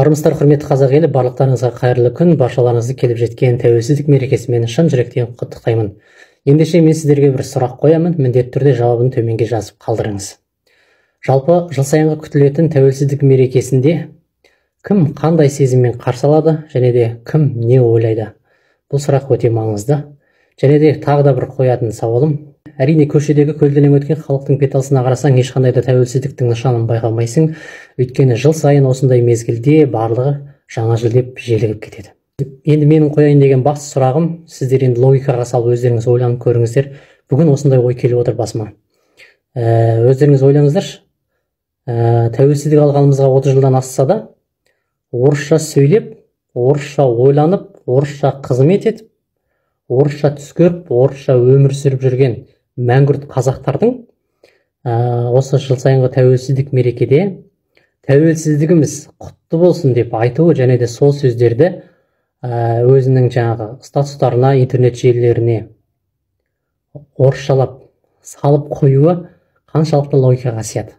Армысыздар, құрметті қазақ елі, барлықтарыңызға қайырлы күн, баршаларыңызды келіп жеткен тәуелсіздік мерекесімен шын жүректен құттықтаймын. Ендеше мен сіздерге бір сұрақ қоямын, міндетті түрде жауабын төменге жазып қалдырыңыз. Жалпы жыл сайынғы күтілетін тәуелсіздік мерекесінде кім қандай сезіммен қарсы алады және де кім не ойлайды? Бұл сұрақ өте маңызды. Және де тағы да бір қоятын сауалым. Әрине, көшедегі көлденең өткен халықтың бет алысына қарасаң, ешқандай да тәуелсіздіктің нышанын байқамайсың. Өйткені жыл сайын осындай мезгілде барлығы жаңа жыл деп желігіп кетеді. Енді менің қояйын деген басты сұрағым, сіздер енді логикаға салып өздеріңіз ойланып көріңіздер. Бүгін осындай ой келіп отыр басыма. Өздеріңіз ойлаңыздаршы. Тәуелсіздік алғанымызға 30 жылдан асса да, орысша сөйлеп, орысша ойланып, орысша қызмет етіп, орысша түс көріп, орысша өмір сүріп жүрген мәңгүрт қазақтардың осы жыл сайынғы тәуелсіздік мерекеде тәуелсіздігіміз құтты болсын деп айтуы және де сол сөздерді өзінің жаңағы статустарына, интернет желілеріне орысшалап салып қоюы қаншалықты логикаға сияды?